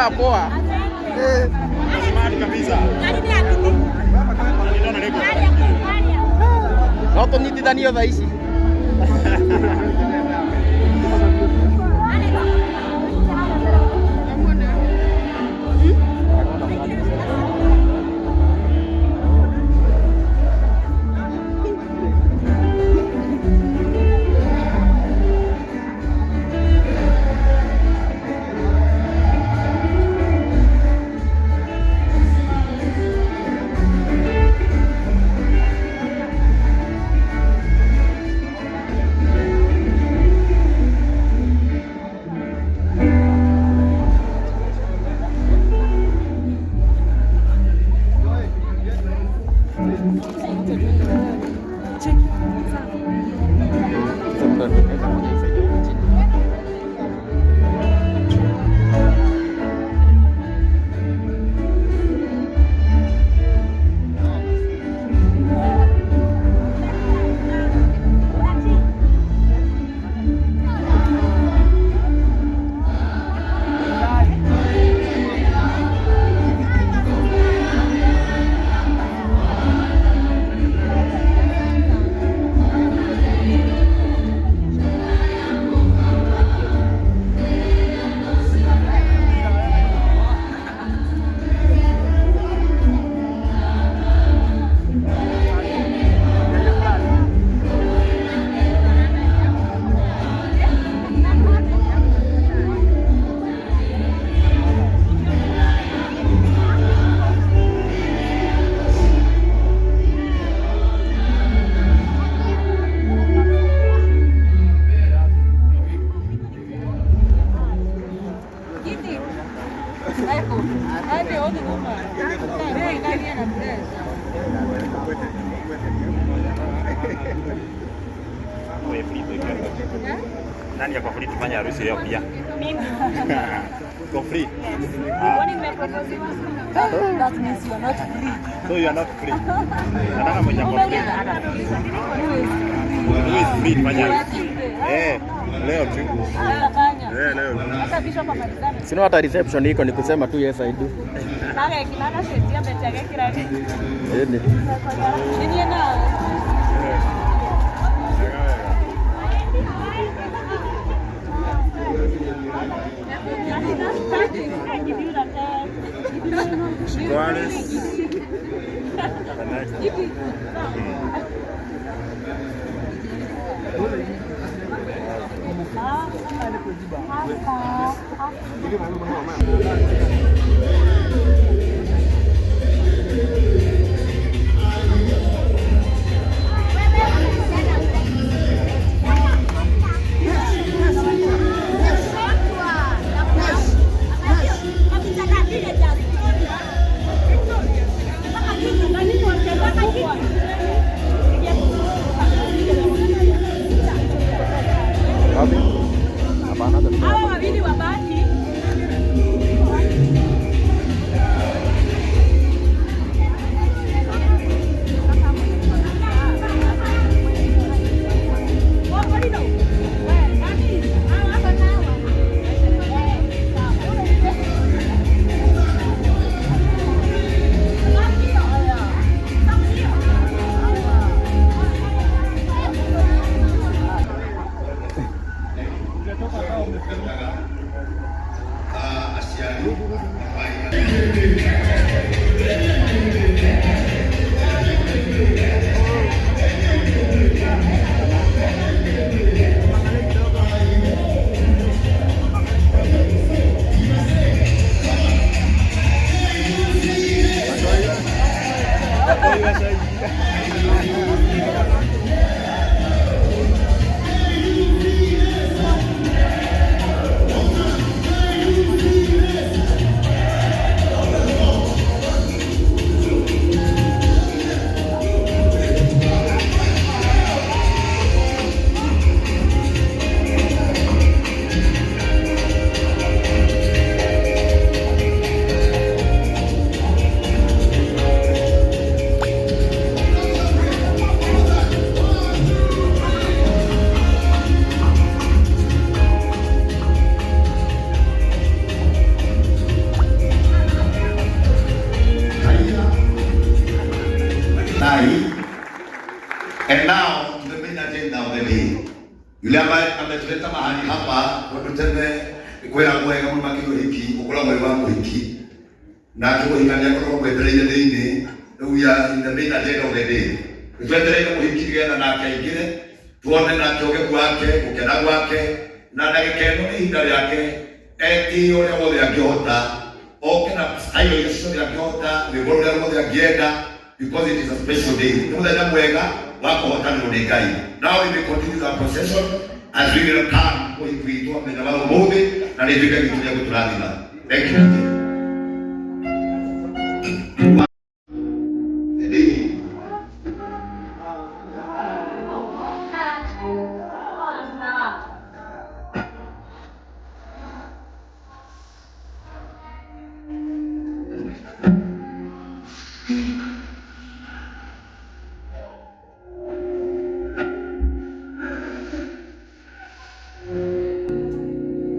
Unakaa poa. Smart kabisa. No tũnyitithanio thaa ici. Nani yako free tufanye harusi leo pia? Mimi. Go free. Kwani nimeproposiwa? That means you are not free. So you are not free. Nataka mwenye ako free. Who is free tufanye harusi? Eh, leo tu. Atafanya. Eh, leo. Hata bishop amalizane. Sina hata reception iko ni kusema tu yes I do. Naga kinana shetia mbete kila kitu. Eni. Nini na Shikwalis. The next. Wapi? Hapana, hata Hawa wawili wabaki. Mahali hapa tondu tene kwĩragwo wega mũno makĩria ũhiki ũkoragwo wĩ wa mũhiki nake mũhikania akoragwo mwetereire thĩinĩ. Rĩu we are in the main agenda of the day. Nĩtwetereire mũhiki nĩgetha nake aingĩre, tuone nake ũgemu wake, gũkena gwake, na ndagĩka ĩno nĩ ihinda rĩake etĩe ũrĩa wothe angĩhota, oke na style iria ciothe angĩhota, rwĩmbo rũrĩa ruothe angĩenda, because it is a special day. Nĩ mũthenya mwega wa kũhotanĩrwo nĩ Ngai. Now we may continue the procession as we will come mũhiki witũ mũthenya wa ũmũthĩ, na nĩ tuĩke gĩtũ gĩa gũtũrathima. Thank you.